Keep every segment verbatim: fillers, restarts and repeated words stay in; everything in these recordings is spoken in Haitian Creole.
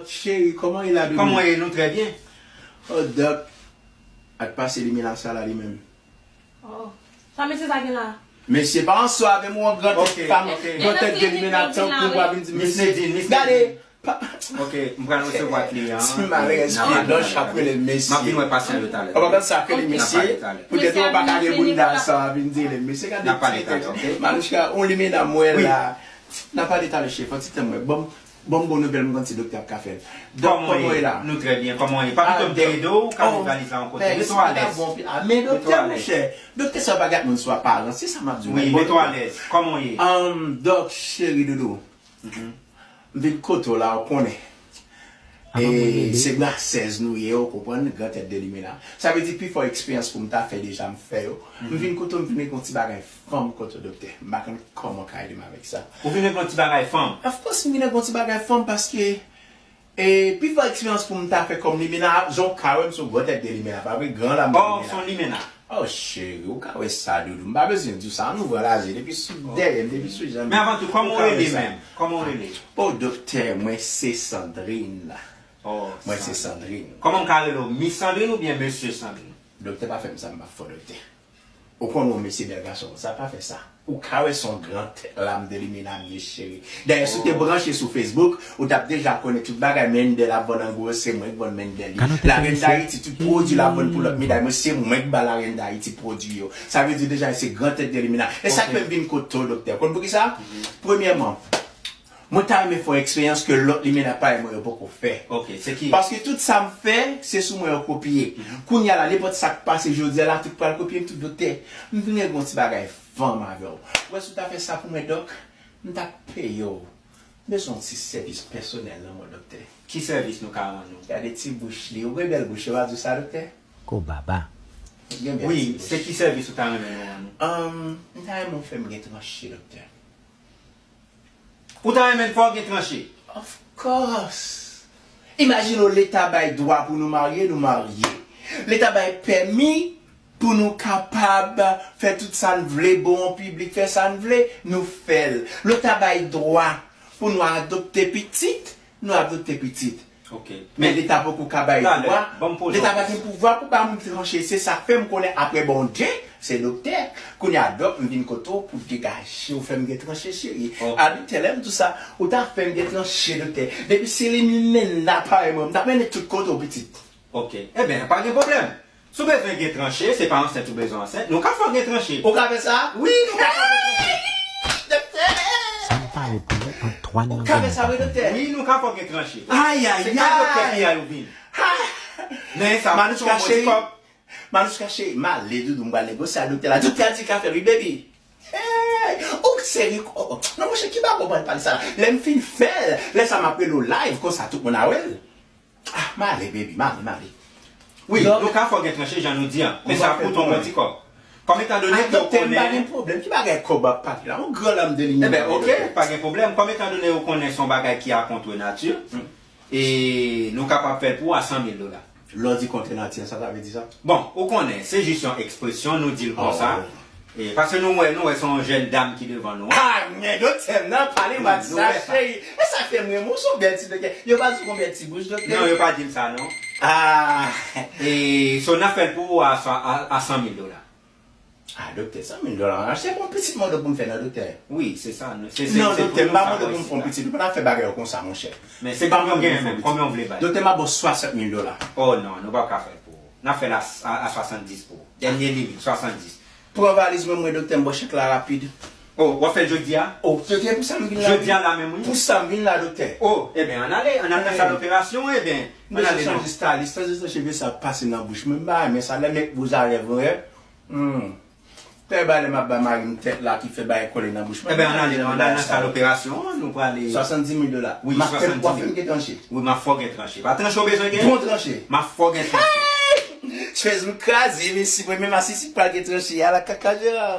Cheri, kòman ye la, doudou? Kòman ye? Nou trè byen. Oh, Dòk, ak pase limena sa la li menm. Oh. Sa mesye sa gen la? Mesye, pa answa avè m, yon gran tèt fanm, gran tèt de limena tankou w ap vin di mesye. Miss Nedine, Miss Nedine. Gade. Ok, m pral resevwa kliyan an. Ti malrespè, donk, ap rele mesye. M ap vin wè pasyan yo talè. Ou pa konn sa k rele mesye? Poutèt ou pa ka gen bounda sa, w ap vin di rele mesye. Gade ti tèt. Manouchka, yon limena m wè la. N a pale talè, chef, yon ti tan mwen. Bon, bon, bon nouvèl, m konn ti doktè ap ka fè l. Donk, kòman w ye la? Nou trè byen, kòman w ye? Pa pito m te ede w, ou ka met valiz la yon kote. Mete w alèz. Men doktè, monchè, doktè sa pa gad moun sou aparans, se sa m ap di w. Wi, mete w alèz. Kòman w ye? Dòk, cheri doudou. M vin kote w la, ou konnen. E se grasèz nou ye, ou konprann, gran tèt de limena. Sa vle di, pi fò eksperyans pou m ta fè deja, m fè yo. M vin kote w, m vin gen yon ti bagay fanm kote w, doktè. M pa konn kòman w ka ede m avèk sa. Ou vin gen yon ti bagay fanm? Of course, m vin gen yon ti bagay fanm paske, e, pi fò eksperyans pou m ta fè kòm limena, jan w ka wè m se yon gran tèt de limena, pa vre, gran lam de limena. Oh, se yon limena. Oh, cheri, ou ka wè sa, doudou. M pa bezwen di w sa. Ann ouvè laje. Depi sou dèyè m, depi sou janm. Men avan tou, kòman w rele menm? Kòman w rele? Oh, doktè, mwen se Sandrine. Oh, mwen se Sandrine. Kòman m ka rele w? Miss Sandrine oubyen Mesye Sandrine? Doktè, pa fè m sa, m pa fò, doktè. Ou konn yon mesye bèl gason, sa pa fè sa. Ou ka wè se yon gran tèt lam de limena m ye, cheri. Dayè, si w te branche sou Facebook, ou t ap deja konnen tout bagay Mendel ap vann an gwo, se mwen k vann Mendel li. Larèn Dayiti, tout pwodui l ap vann pou lòt medam yo, se mwen k ba Larèn Dayiti pwodui yo. Sa vle di deja, se gran tèt de limena. E sa k fè m vin kote w, doktè. Konn poukisa? Premyèman, mwen ta renmen fè yon eksperyans ke lòt limena parèy mwen yo poko fè. Ok, se ki? Paske tout sa m fè, se sou mwen yo kopye. Kounye a la, nenpòt sa k pase jodi a la, tout pral kopye m, tout doktè. M vin gen yon ti bagay fanm avè w. Ou wè si w ta fè sa pou mwen, dòk, m t ap peye w. M bezwen yon ti sèvis pèsonèl nan men w, doktè. Ki sèvis nou ka rann ou? Gade ti bouch li. Ou gen bèl bouch, yo pa di w sa, doktè? Ko baba. Ou gen bèl ti bouch. Wi, se ki sèvis ou ta renmen nou rann ou? Anm, m ta renmen w fè m gen tranche, doktè. Ou ta renmen fò w gen tranche? Of course. Imajine w, Leta bay dwa pou nou marye, nou marye. Leta bay pèmi pou nou kapab fè tout sa n vle, bon an piblik, fè sa n vle, nou fè l. Leta bay dwa pou nou adopte pitit, nou adopte pitit. Ok. Men Leta poko ka bay dwa. Leta pa gen pouvwa pou ba moun tranche. Se sa k fè m konnen apre Bondye, se doktè. Kounye a, dòk, m vin kote w pou degaje w, fè m gen tranche, cheri. A doktè, lè m di w sa, ou ta fè m gen tranche, doktè. Depi se limena parèy mwen, m t ap mennen tout kote w, pitit. Ok. Ebyen, pa gen pwoblèm. Si w bezwen gen tranche, se pa ansent ou bezwen ansent, nou ka fè w gen tranche. Ou ka fè sa? Wi, nou ka fè w gen tranche. Doktè! Sa m pale pou ou an twa nan. Ou ka fè sa, wi, doktè? Wi, nou ka fè w gen tranche. Ayayay! Se ka doktè ki a yo vin. Men sa, Manouchka cheri. Manouchka cheri, m ale, doudou, m pral negosye ak doktè la. Doktè a di l ka fè l, wi, baby. Hey! Ou serye? Oh, oh. Non, monchè, ki bagay w pral pale sa la? Lè m fin fè l, lè sa m ap rele w live, konsa tout moun a wè l. Ah, m ale, baby, m ale, m ale. Wi, nou ka fè w gen tranche jan nou di an, men sa ap koute w bon ti kòb. Kòm etan done ke w konnen. Doktè, m pa gen pwoblèm. Ki bagay kòb w ap pale la? Yon gran lam de limena. Ebyen, ok, pa gen pwoblèm. Kòm etan done ou konnen se yon bagay ki a contre nature, e nou kapab fè l pou ou a san mil dola. Lè w di contre nature, sa ta vle di sa? Bon, ou konnen, se jis yon ekspresyon, nou di l konsa. E, paske nou wè, nou wè se yon jèn dam ki devan nou an. Ah, men doktè m nan pale, m ap di sa, cheri. E sa k fè m renmen w, se yon bèl ti doktè. Yo pa di w konbyen ti bouch, doktè? Non, yo pa di m sa, non. Ah. E, so, n ap fè l pou ou a, a, a san mil dola. Ah, doktè, san mil dola, se pou yon pitit mande pou m fè, non, doktè? Wi, se sa, non. Non, doktè, m pa mande pou m fè yon pitit. Ou pa ta fè bagay yo konsa, monchè. Men se konbyen w genyen menm, konbyen w vle bay? Doktè, m ap ba w swasant mil dola. Oh non, nou p ap ka fè l pou ou. N ap fè l a, a, a swasanndis pou ou. Dènye limit, swasanndis. Pran valiz mwen, mwen, doktè, m ba w chèk la rapid. Oh, w ap fè l jodi a? Oh, se te pou sa m vin la. Jodi a la menm, wi. Pou sa m vin la, doktè. Oh, ebyen, ann ale, ann al nan sal operasyon, ebyen, ann ale non. M bezwen chanje stylis, chanje cheve sa ap pase nan bouch mwen, m pa renmen sa, lè nèg bouz a lèv, wi. Hmm. Tè ba lè m ap ba mari m tèt la ki fè bagay kole nan bouch mwen. Ebyen, ann ale non, ann al nan sal operasyon an, nou prale. Swasanndis mil dola. Wi, swasanndis mil. M ap fè, w ap fè m gen tranche. Wi, m ap fè w gen tranche. Pa tranche w bezwen gen? Bon tranche. M ap fè w gen tranche. Hey! Chèz m kraze, mesi, mwen menm asisi pral gen tranche. Ala kaka Jera.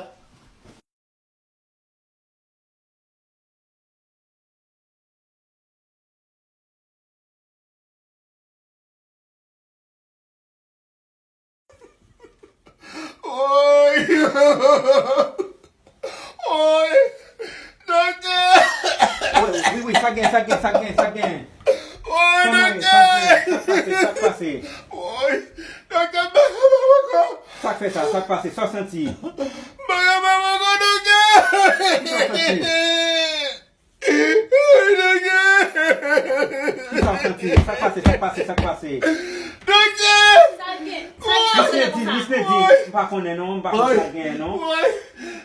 Woy! Woy! Doktè! Wi, wi, wi, sa gen, sa gen, sa gen, sa gen. Woy, Sa k pase? Sa k pase? Woy! Doktè, m pa kapab ankò! Sa k fè sa? Sa k pase? Sa w santi? M pa kapab ankò, doktè! Sa w santi? Woy, doktè! Sa w santi? Sa k pase? Sa k pase? Sa k pase? Doktè! Sa l gen? Sa l gen? Miss Nedine, Miss Nedine, m pa konnen non, m pa konn sa l genyen non. Woy!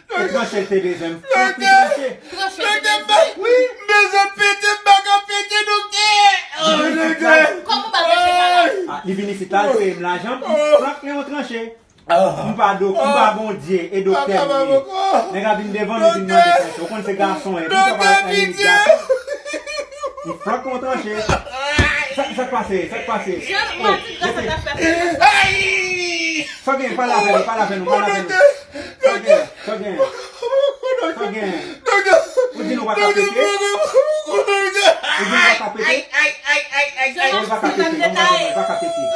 Se tranche l te bezwen. M fòk li tranche. Tranche l te bezwen. Wi. M bezwen pete, m pa ka pete, doktè. Oh, doktè. Kòman w pa tranche sa la? Ah, li vin isit la, l peye m lajan, m flank li yon tranche. M pa dok-, m pa Bondye, e doktè m ye. Nèg la vin devan m, li vin mande tranche. Ou konn se gason, e pou sa pa limit gason. M flank yon tranche. Sa, sa k pase? Sa k pase? Jan, oh, Martin, sa ta fè. Ay! Sa w gen? Pale avè nou, pale avè nou, pale avè nou. Sa w gen? Sa w gen? Sa w gen? Ou di nou pa ka pete? Ou di nou pa ka pete? Ou di nou pa ka pete? Ou di nou pa ka pete?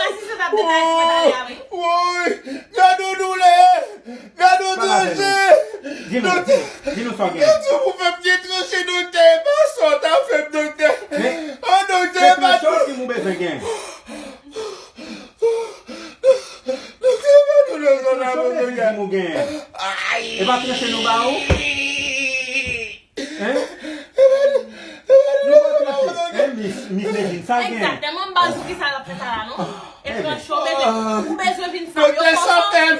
Woy! Gade yon doulè! Gade yon tranche! Di nou, di nou, di nou sa w gen. Doktè, pou fè m gen tranche, doktè, e pa sa w ta fè m, doktè. Oh, doktè, e pa tranche w di m ou bezwen gen. Doktè, e pa doulè sa w ta fè m, doktè. Ay! E pa tranche nou ba ou? Hein? Nou pa tranche. Hein, Miss, Miss Nedine, sa gen? Egzakteman, m ba w di w ki sa l ap fè sa la, non? E tranche w bezwen, ou bezwen vin fè m. Doktè, sa w fè m?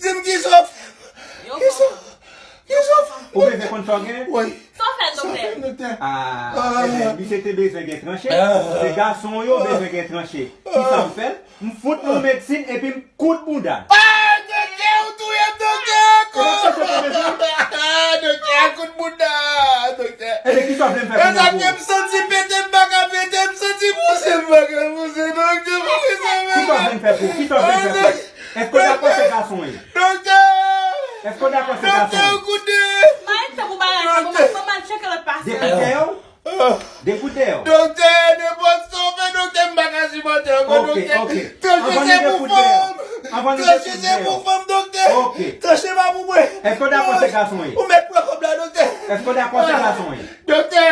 Di m ki sa w fè m? Ki sa w, ki sa w fè m? Ou bezwen konn sa w gen? Wi. Sa w fè l, doktè? Ah, ebyen, misye te bezwen gen tranche. Se gason yo bezwen gen tranche. Ki sa m fè l? M fout nou medsin epi m koud bouda l. Ah, doktè, ou touye m, doktè, ankò! Doktè, a koud bouda, doktè. Ebyen, ki sa w vle m fè kounye a pou ou? M santi pete, m pa ka pete, m santi pouse, m pa ka pouse, doktè, poukisa m fè sa? Ki sa w vle m fè pou ou? Ki sa w vle m fè pou ou? Èske w dakò se gason w ye? Doktè! Èske w dakò se gason w ye? Doktè, ou koute! Mwen, te pou bagay sa, pou mwen, mwen tcheke lòt pasyan. Depi dèyè w? Depi dèyè w. Doktè, nenpòt sa w fè, doktè, m pa ka sipòte ankò, doktè. Ok, ok. Tranche se pou fanm. Tranche se pou fanm, doktè. Ok. Tranche pa pou mwen. Èske w dakò se gason w ye? Ou mèt pran kòb la, doktè. Èske w dakò se gason w ye? Doktè,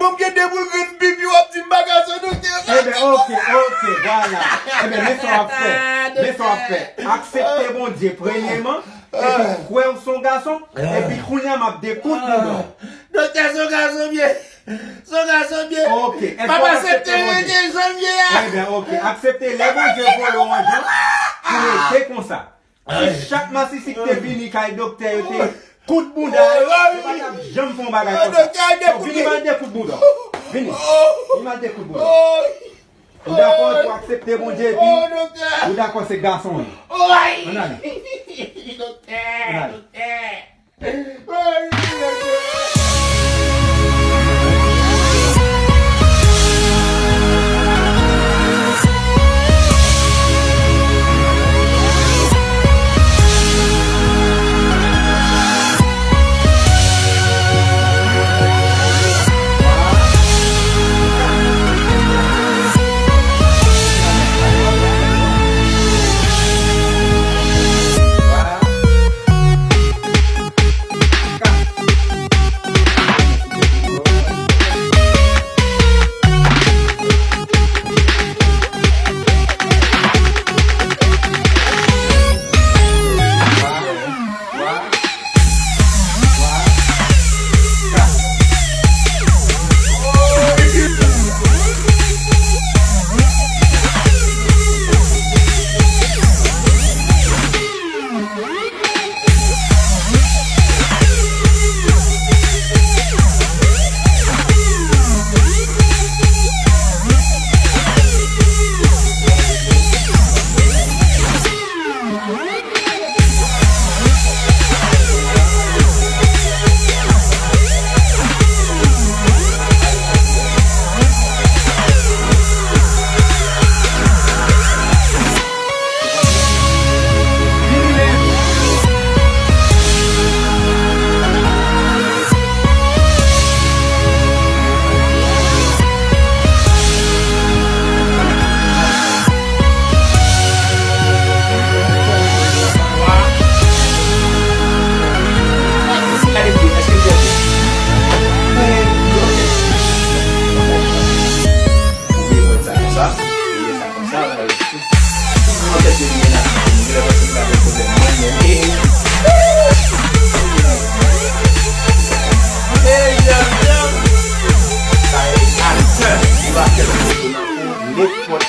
bon, m gen de boul grenn pipi, w ap di m pa gason, doktè. Ebyen, ok, ok, vwala. Ebyen, men sa w ap fè. Men sa w ap fè. Aksepte Bondye, premyèman, epi kwè w se yon gason, epi kounye a m ap dekoud bouda w. Doktè, se yon gason m ye. Se yon gason m ye. Ok. M ap aksepte rete jan m ye a. Ebyen, ok. Aksepte lè Bondye voye w yon jan pou rete konsa. Si chak masisi ki te vini kay doktè yo te koud bouda yo, yo pa t ap janm fè yon bagay konsa. So, vini m al dekoud bouda w. Vini. Vini m al dekoud bouda w. Ou dakò pou aksepte Bondye epi ou dakò se gason w ye. Ann ale. Ann ale. nenpòt